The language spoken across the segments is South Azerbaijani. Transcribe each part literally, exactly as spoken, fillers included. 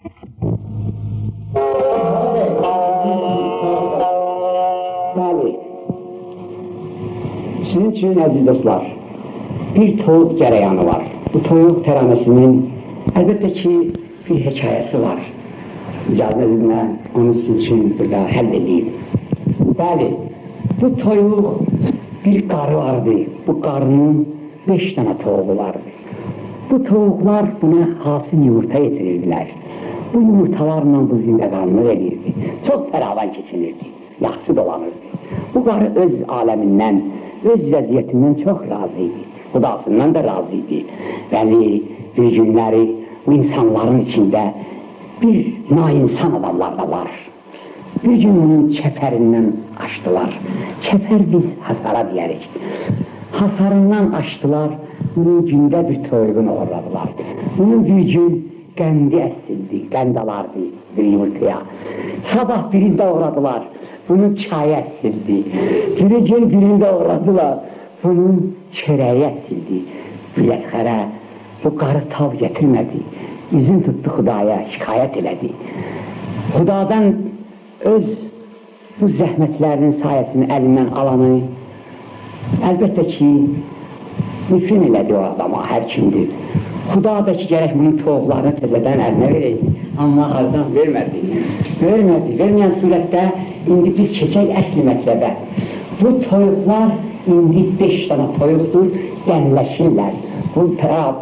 بلی. سیزین اوچون، عزیز دوستلار، بیر تویوق جریانی وار. بو تویوق ترانه‌سی‌نین، البته کی، بیر حکایه‌سی وار. اجازه‌نیزله اونو سیزین اوچون بورادا حل ائدیم. بلی، بو تویوق بیر قاری واردی. بو قاری‌نین بئش دنه تویوغو واردی. بو تویوقلار بونا حاصل یومورتا یئتیریردیلر. بو یومورتالارلا بو زندگانلیق ائدیردی. چوخ فراوان کئچینیردی. یاخشی دولانیردی. بو قاری اؤز عالمیندن، اؤز وضعیتیندن چوخ راضی ایدی. خداسیندان دا راضی ایدی. ولی بیر گونلری بو اینسانلارین ایچینده بیر ناانسان آداملار دا وار. بیر گون اونون چپریندن آچدیلار. چپر بیز حصارا دئیه‌ریک. حصاریندان آچدیلار، بونون گونده بیر تویوغون اوغورلادیلار. بونون بیر گون قندی اسیلدی، قند آلاردی بیر یومورتایا. صاباح بیرینده اوغرادیلار، بونون چایی اسیلدی. بیری گون بیرینده اوغرادیلار، بونون چؤره‌یی اسیلدی. بیر آز خره بو قاری تاب گتیرمه‌دی. اوزون توتدو خدایا، شکایت ائله‌دی. خدادان اؤز بو زحمتلری‌نین سایه‌سینی الیندن آلانی، البته کی، نفرین ائله‌دی او آداما، هر کیمدیر. خدا دا کی، گرک بونون تویوقلارینی تزه‌دن الینه وئره‌یدی. آمما هاردان وئرمه‌دی. وئرمه‌دی. وئرمه‌ین صورتده ایندی بیز کئچک اصل مطلبه. بو تویوقلار ایندی بئش دنه تویوقدور، دنلشیرلر. بو،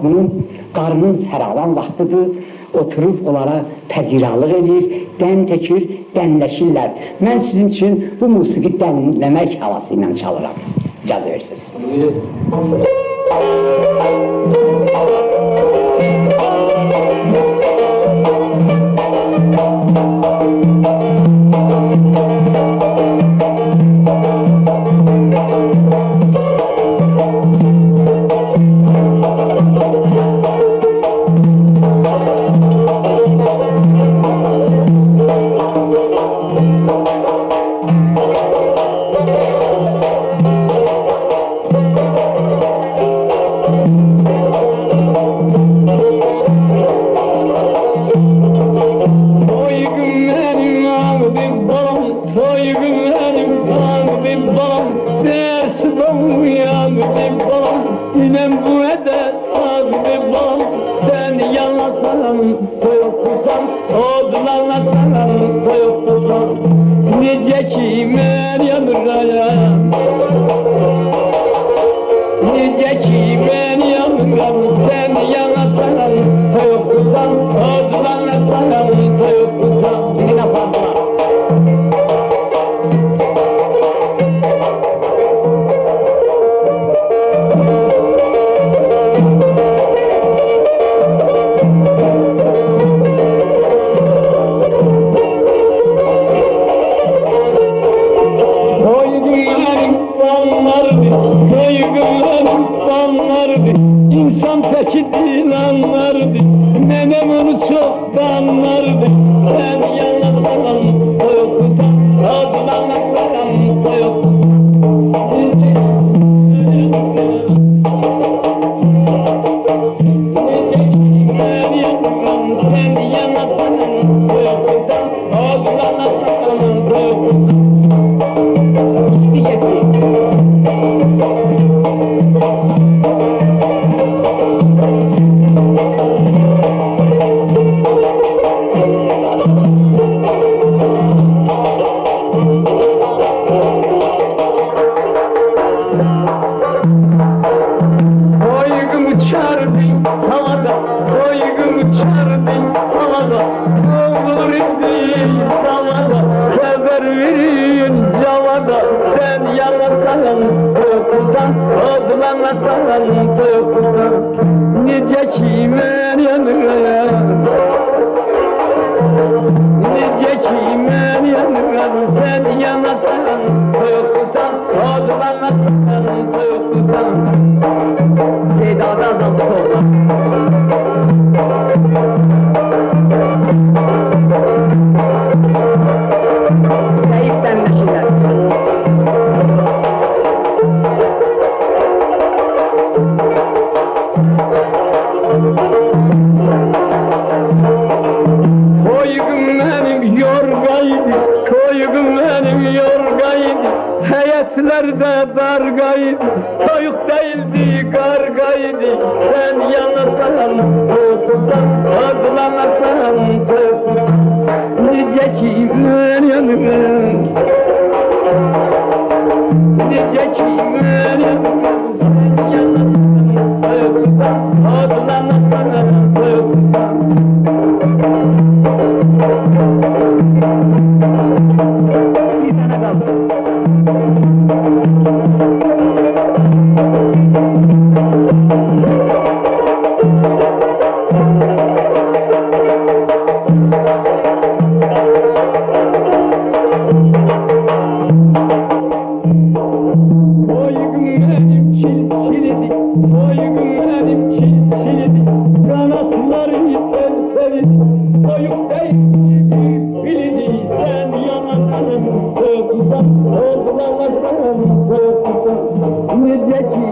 بونون قاری‌نین فراوان واختیدیر. اوتوروب اونلارا پذیراللیق ائله‌ییر، دن تؤکور، دنلشیرلر. من سیزین اوچون بو موسیقی دنله‌مک هاواسی ایله چالیرام. اجازه وئریرسینیز. تویوغوم منیم آغدی بالام، تویوغوم منیم آغدی بالام، درسیم اولمایاندی بالام. دونن بو قدر آغدی بالام، سن یاناسان، تویوق توتام، اودلاناسان، تویوق توتام. نئجه کی من یانیرام، نئجه کی من یانیرام، سن یاناسان، تویوق توتام، اودلاناسان، تویوق توتام. بیر دفعه داها. تویوغوم منیم دانلاردی، تویوغوم منیم دانلاردی، اینسان تکی دینانلاردی، منم اونو چوخ دانلاردی، سن یاناسان، تویوق توتام، اودلاناسان، تویوق توتام. آزلاناسان، نئجه کی منیم، نئجه کی منیم، آزلاناسان. بیر دنه قالدی. تویوغوم منیم چیلچیلی‌دیر، تویوغوم منیم چیلچیلی‌دیر، قاناتلاری تلتلی‌دیر، تویوق دئییل، بیر بیلی‌دیر، سن یانارسان قورخودان، آزلاناسان قورخودان. نئجه کی